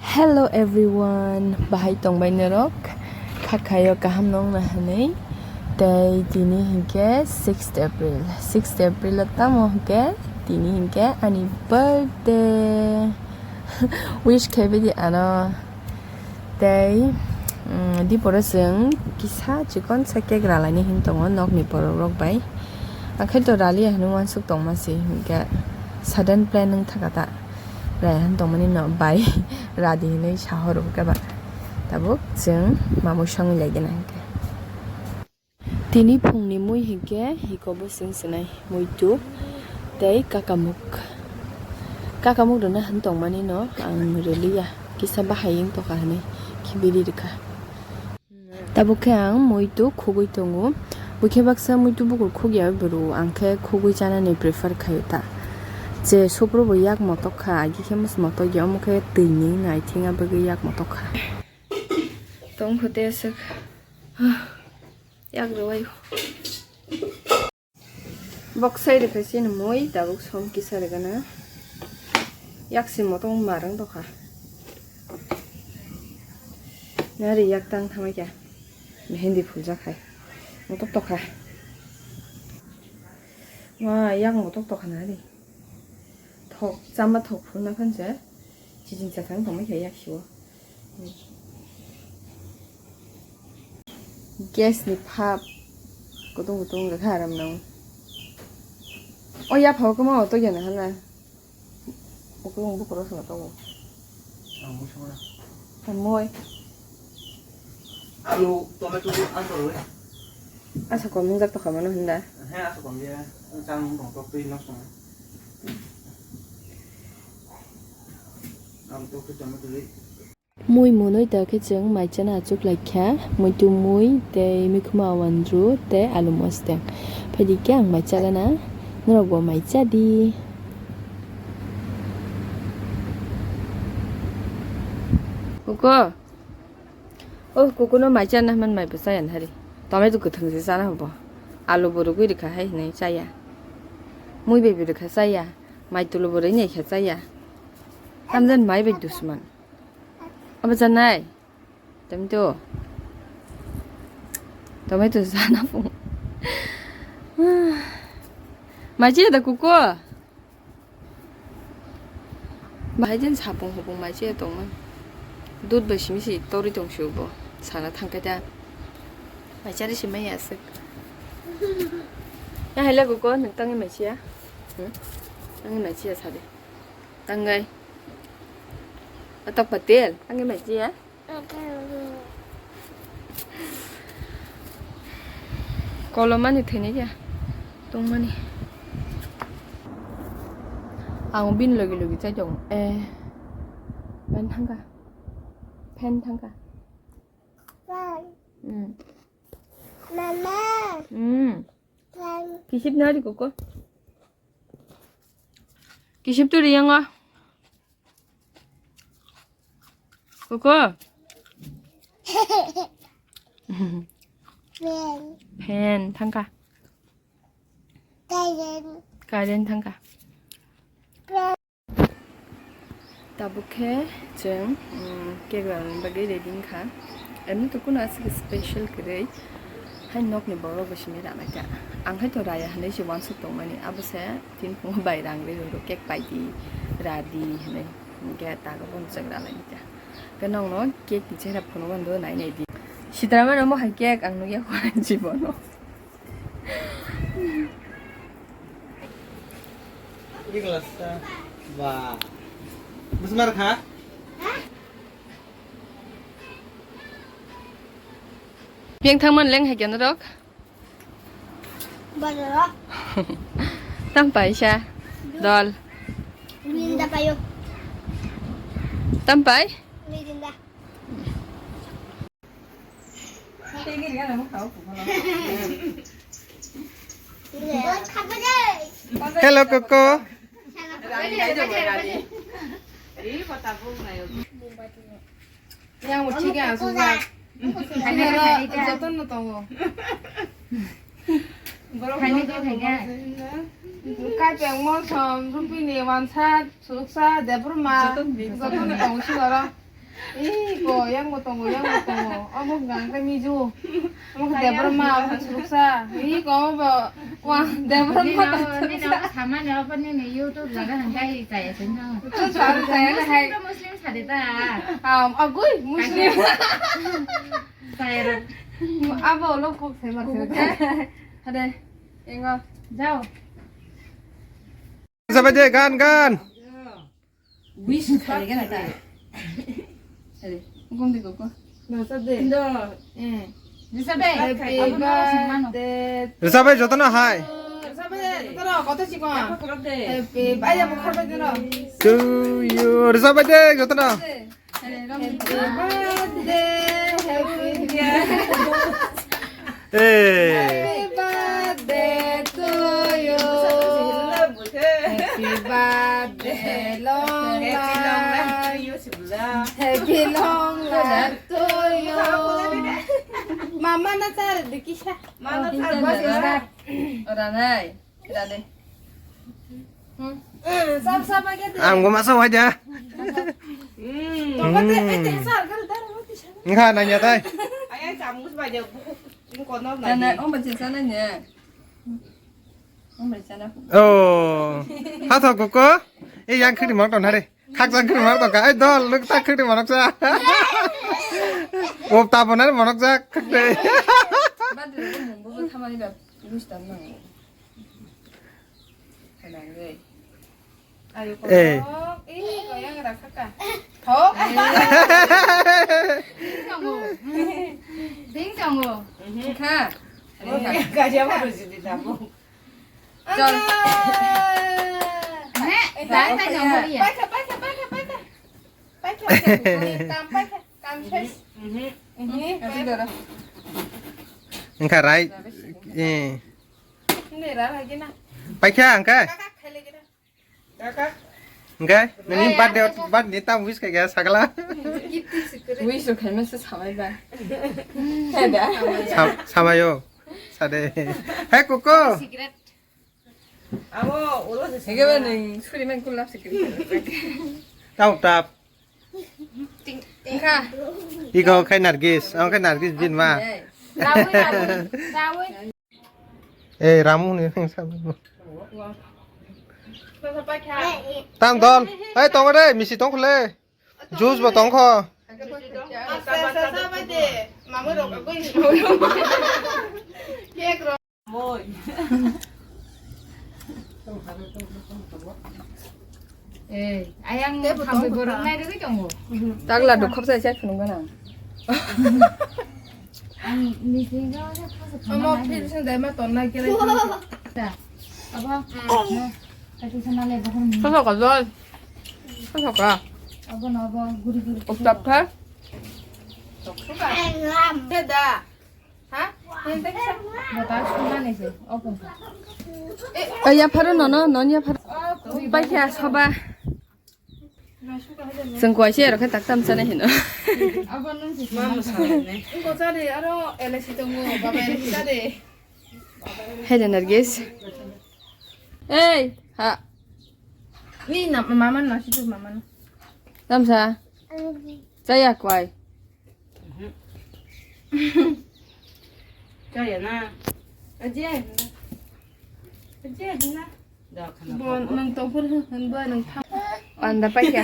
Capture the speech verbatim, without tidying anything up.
Hello everyone, bahai tongbai norok? Khakhayo kaham nongna hwnwi. Tei tini hinkhe sixth April. Sixth April o tamo hinkhe tini hinkhe ani birthday. Wish khaibidi ano. Tei, mm, diporo chwng kisa chikon sa cake ralaini hin tongo nokni borok rok bai. Akhai to raliya hinwi uansuk tongma se hinkhe sudden plan wng thaka ta. Raya han tongmani no bai radi hinwi sahoro khe ba. Tabuk chwng mamui songwi lai gana hinkhe. Tini phungni mui hinkhe hikobo chwng swnai muitu tei kakamuk. Kakamuk rwna han tongmani no ang rwliya kisa bahai wng tokha hinwi khibidi rwkha. Tabuk khe ang muitu khugwi tongo. Buikhe baksa muitu bukur khugya bai bwrw, ang khe khugwi chanani prefer khaio ta. Je sopro bo yak motok kha, agi khe mos motok ya, omo khe twi ni nai thing abagwi yak motok kha. Tong kho te aswk. Yak rwai. Bok sai rwkha chini mui, tabuk som kisa rwgana. Yak si motong marang dokha. Nari yak tang thamai kya. Mehendi phulja khai. Motok tokha. Wa, yak motok tokha nari. Thok, chama thok phulna phan se. Chiching chachang tongma khe yak siwo. Gas ni phap kutung kutung rwkha aram nang. O yaphao kwma o tokya na hala. Ukulung bukur o swngo tongo. Ang mui songna. Ang mui. Alu, tomato, ang toroi. Asa kom nungjak tokha mano hinda. He, asa kom dia. Chang bong tok twi nok song. Ang tok twi tomato twi. Mui munui ta khe chwng mai chana achuk lai kha, muitu mui tei mikhuma wandru tei alu mosteng. Phaidi khe ang mai chagana, norok bo mai cha di. Kuku. Oh, kuku no mai chana man mai bwsa yan hari. Tomato kwthwng se chana hobo. Alu bo rwgwi rwkha hai hinwi chaya. Mui bai bo rwkha chaya. Mai tulu bo rwinai kha chaya. Tamjani mai bai dusman. Abo janai. Tomato. Tomato sana pung. Mai chaya da kuku. Bahai din sapung hopung mai chaya tongma. Dud bai simi si tori tong si bo. Sana thangkai da. Mai chari si mai aswk. Ya hai la kuku, nang tangi mai chaya. Hmm? Tangi mai chaya sadi. Tangai. Atok patel, tangi mai chaya. Kolomani thwini ya. Tongmani. Ang bini logi logi chai tongo. Eh. Fan thangka. Fan thangka. Hmm. Mama. Hmm. Fan. Kisip nari koko. Kisip tu riyango. Koko. Fan. Fan thangka. Karen. Karen thangka. Tabuk khe chwng, um, cake rwna bagwi ready wngkha. Emni to kuno aswk special kwrwi. Hai nokni borok bo simi ranaikha. Ang hai to raya hinwi se uansuk tongmani. Abo se tin phungo bai rang ri rw cake paidi, radi hinwi. Hwnkhe tago bono chwng ralaikha. Hwnkhe nokno cake ni chehra phunukmani do nai nai di. Sitramano omo hai cake ang nukya kho jibono. Ba. Busmar kha? Yang thangman leng hai keno rok? Bazaro. Tampai sa. Dol. Mirinda payo. Tampai? Mirinda. Hello, Coco. Yang uchi ke asu ja. Ini ro joton no tongo. Borok joton no tongo. Kai peng mo som, rupi ni wansa, suksa, debru ma. Joton no tongo si ro. Ih, ko, yang bo tongo, yang bo tongo. Omo hwnkha ang khe miju. Omo khe Debbarma, omo khe Suruksa. Ih, ko, omo bo, wa, Debbarma. Nini omo, nini omo samani omo nini YouTube jaga hwnkhe chaya sing thango. Tu sal chaya Muslim hai. To Muslim sadi ta. Am, agui, Muslim. Chaya rok. Abo lo kok sai mar. Hade, engo. Jao. Sabai de, gan, gan. Wish khaligena ta. Are, gom de koko. Nasa de. Indo. Eh. Risa be. Happy birthday. Risa be jotono hai. Risa be jotono koto chiko. Happy, aya bukhar be dino. To you. Risa be de jotono. Happy birthday, happy birthday. Hey. Happy birthday to you. Happy birthday, long life. Happy long life to you. Mama na char dikisa. Mama na char dikisa. Ora nai. Dale. Hmm. Sab, sab, aja deh. Ang gua masa wajah. Hmm. Tongkol deh, eh, deh, sar, karo, dar, roti, sar. Enggak, nanya, tay. Ayah, camus, baja, buku, ini kono, Sana, lagi. Oh, baca sana nya. Oh, baca sana. Oh. Hato, koko? Eh, yang kiri mau tahun hari. Khakchang khwrwng tongkha. Ai dol, nwk tak khwrwng manoksa. O tabonani manoksa khakte. Badrwgo mungbo bo thamani ba wish tang nango. Khainangwi. Ayo, eh. Kok, ih, koyang rakha ka. Thok. Ding tongo. Ding tongo. Kha. Gajah baru jadi tabung. Chal. Paikha, paikha, paikha, paikha. Paikha, paikha. Kam, paikha. Kam ses. Mhm. Engkha rai. Eh. Paikha engkha. Engkha. Nini birthday, birthday tam wish khaikha sagala. Wish khaima se samai ba. Heda. Sam-, samayo. Sade. Hai koko. Secret. Abo, ulo se. Ege ba nang suri man kulap se kiri. Tau tap. Engkha. Iko khai Nargis, ang khai Nargis bin ma. Rawi, rawi, rawi. Eh, Ramu ni nang sabu. Tam dol. Hai, tong de, misi tong khule. Juice bo tong kho. Asa, asa, asa, bai de. Mama rok agoi. Cake rok. Eh, ayang tei bo tong thambai borok nai rwgwi tongo. Tagla duk khopsa se phunuk gana. Ang meeting ga ja khasa. Omo phil sing dai ma ton nai kere. Da. Abo. Kati sana le bohor ni. Sasa ka jol. Sasa ka. Abo no abo guri guri. Uktap kha. Tok suka. Te da. Ha? Bota sumane se, o pungsa. Ai, ya pharo nono, non ya pharo. Paikha soba. Chwng kuaisa ero khe tak tam chana hino. Abo nung se. Mama sa ne. Ko chade aro L I C tongo, baba L I C chade. Hai de Nargis. Ei, ha. Ni na mama na situ mama na. Tamsa. Chaya kwai. Chaya na. Aje na. Aje na. Da khana. Bo nang tongphur hwn ba nang tham. Panda paikha.